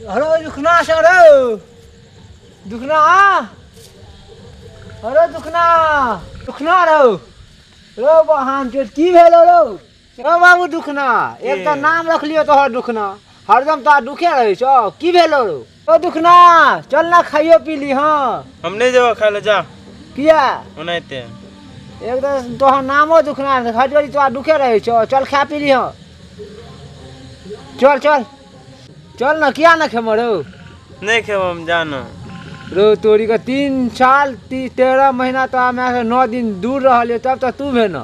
अरे दुखना सर दुखना, अरे दुखना दुखना रौ रौ बहान चोट की भेलो रौ रौ बाबू दुखना। एक तऽ नाम रखलियो तोहर दुखना, हरदम तोरा दुखे रहै छौ, की भेलो रौ? ओ दुखना चल ना खाइयो पी ली। हाँ हम नहीं जेबो खाइ लए, जा। किया? ओनाहिते। एक तऽ तोहर नामो दुखना, हर तोरा दुखे रहै छौ, चल खा पी ली। हाँ चल चल चल ना, किया ना खेमो रौ? नहीं खेबो हम, जानो रौ तोरी के 3 साल 13 महीना तोरा माय से 9 दिन दूर रहलियो, तब तऽ तू भेल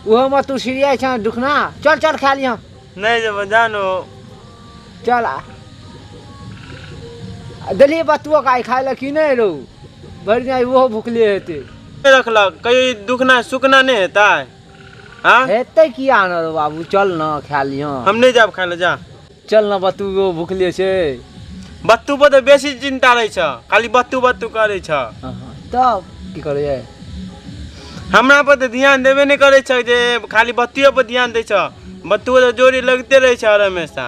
ओहोमे तू सिरियाइ छह दुखना। चल चल खा लिह। नहीं जेबो, जानो। चल आ देलियै बतुओ के आइ खाइ लए कि नहि रौ? भरि दिन आइ ओहो भुखले हेतै। रखलक कहियो दुखना सुखना नहि हेतै? हाँ हेतै किया न रौ बाबू, चल न खा लिह। हम नहीं जाब खाइ लए, जा। चल न, बतुओ भुखले छै। बत्तू पर तऽ बेसी चिंता रहै छ, खाली बत्तू बत्तू करै छ। तब की करै? हमरा पर तऽ ध्यान देबे नहि करै छ, जे खाली बत्तुए पर ध्यान दै छ। बत्तू तऽ जोड़ी लगिते रहै छ हमेशा।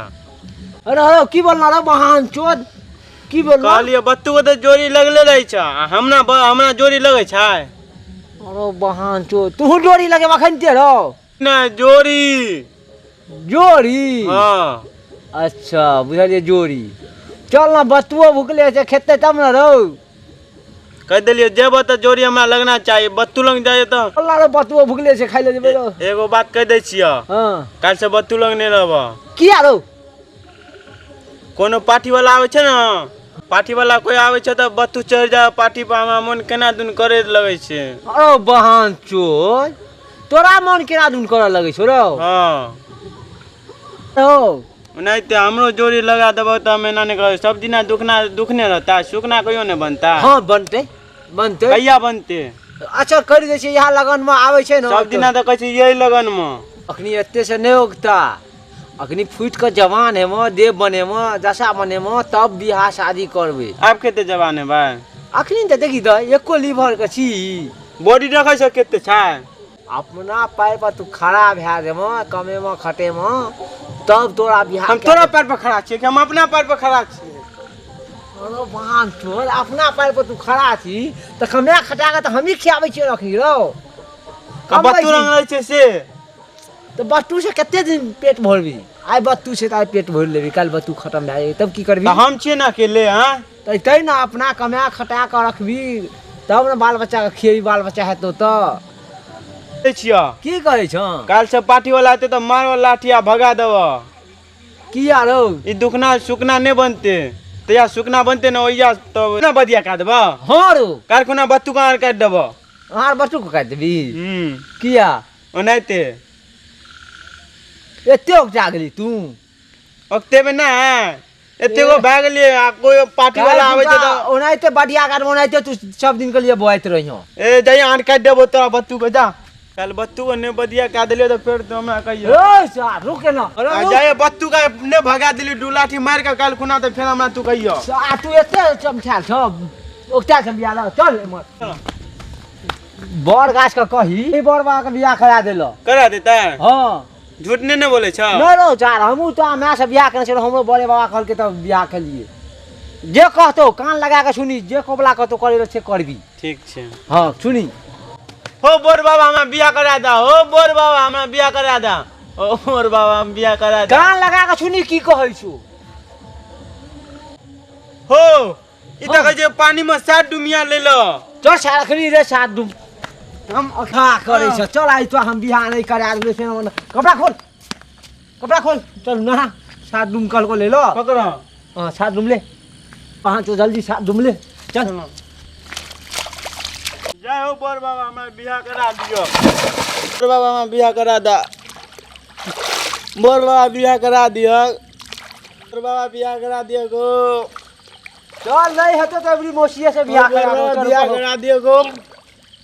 अरे अरे की बोलना रे बहान चोद, की बोलना? कहलियै बत्तू के तऽ जोड़ी लगले रहै छ, आ हमरा हमरा जोड़ी लगै छै? अरे बहान चोद, तू जोड़ी लगेबा अखन ते रौ? नहि, जोड़ी। जोड़ी? हाँ। अच्छा बुझलियै जोड़ी। चल न बत्तुओ भुखले छै, खेतै तब न रौ। कहि देलियै जेबो तऽ जोड़ी हमरा लगना चाही, बत्तू लग जाइए तऽ। चल न रौ, बत्तुओ भुखले छै, खाइ लए जेबै रौ। एगो बात कहि दै छियौ। हाँ। काल्हि से बत्तू लग नहि रहबऽ। किया रौ? कोनो पार्टी वाला आबै छै ने, पार्टी वाला कोइ आबै छै तऽ बत्तू चढ़ि जाय पार्टी पर, हमरा मोन केना दुन करे लगै छै। अरे बहन चोद, तोरा मन केना दुन करऽ लगै छौ रौ? हाँ। रौ ओनाहिते हमरो जोड़ी लगा देबो तऽ हम एना नहि करब। सब दिना दुखना दुखने रहता, सुखना कहियो नहि बनता। हाँ बनतै बनतै। कहिया बनतै? अच्छा करि दै छियै, इएह लगनमे आबै छै ने। सब दिना तऽ कहै छै यही लगनमे। अखनी एते से नहि उगता, अखनी फूटि कऽ जवान हेमऽ, देह बनेमऽ, दशा बनेमऽ, तब बियाह शादी करबै। आब कते जवान हेबै? अखनी तऽ देखी तऽ एको लीवर के छी। बॉडी देखै छ कते छै? अपना पैर पर तू खड़ा भए जेबऽ, कमेमऽ खटेमऽ, तब तोरा बियाह। हम तोरा पैर पर खड़ा छियै कि हम अपना पैर पर खड़ा छियै? अरे बहान तोर, अपना पैर पर तू खड़ा छी तऽ कमा खटा कऽ तऽ हमही खियाबै छियै अखनी रौ। बत्तू रंग रहै छै से तऽ बत्तू से कते दिन पेट भरबी? आइ बत्तू छै तऽ आइ पेट भरि लेबी, काल्हि बत्तू खतम भए जेतै तब की करबी? तऽ हम छियै ने अकेले। हाँ तऽ तै ने अपना कमा खटा कऽ रखबी तब ने बाल बच्चाके खिएबी, बाल बच्चा हेतौ तऽ। छियौ की कहै छौ? काल्हि से पार्टी वाला एतै तऽ मारब लाठी आ भगा देबऽ। किया रौ? ई दुखना सुखना नहि बनतै, तहिया सुखना बनतै ने ओहिया तब ने बदिया काट देबऽ। हाँ रौ। काल्हि खुना बत्तू के काटि देबऽ। अहाँ बत्तू के काटि देबी? किया? ओनाहिते। एते उपजा गेली तू? ओतेमे नहि एते गो भए गेलियै आ कोइ पार्टी वाला आबै छै तऽ ओनाहिते बडिया काटमे ओनाहिते तू सब दिन के लिए बोआइत रहियो। ए जइया आन काटि देबो तोरा बत्तू के, जा। काल्हि बत्तू के नहि बदिया कए देलियै तऽ फेर तो हमरा कहियो। ए सार रुक ना। आ जाइए बत्तू के नहि भगा देली दू लाठी मारि के काल्हि खुना तऽ फेर हमरा तू कहियो। आ तू एते चमछायल छौ, ओकता छौ बियाह लग, चल एम्हर। बड़ गाछ के कही बड़ बाबा के बियाह करा देलो। करा देतै? हाँ। झूठ नहि ने बोलै छौ? नहि रौ चार, हमहूँ तो माय से बियाह केने छलहुँ, हमरो बड़े बाबा कहलकै तब बियाह केलियै। जे कहतौ कान लगा के सुनी, जे कबला कहतौ करे से करबी। ठीक छै। हाँ सुनी। हो बोर बाबा हमरा बियाह करा दा, हो बोर बाबा हमरा बियाह करा दा, ओ बोर बाबा हम बियाह करा दा। कान लगा के सुनी की कहै छौ। हो ई तऽ कहै छै पानी में 7 डुमिया ले लो। चल सारखनी रे 7 डुम हम अखा करै छ। चल आइ तो हम बियाह नहीं करा देबै से। कपड़ा खोल, कपड़ा खोल, चल नहा। 7 डुम कल को ले लो। पकड़। हाँ 7 डुम ले, हाँ तो जल्दी 7 डुम ले चल। जय हो बोर बाबा हमरा बियाह करा दियो, बोर बाबा हमरा बियाह करा दा, बोर बाबा बियाह करा दियो, बोर बाबा बियाह करा दियो गो। चल नहीं हेतौ तऽ अबरी मौसीए से बियाह करा दो। बियाह करा दियो गो।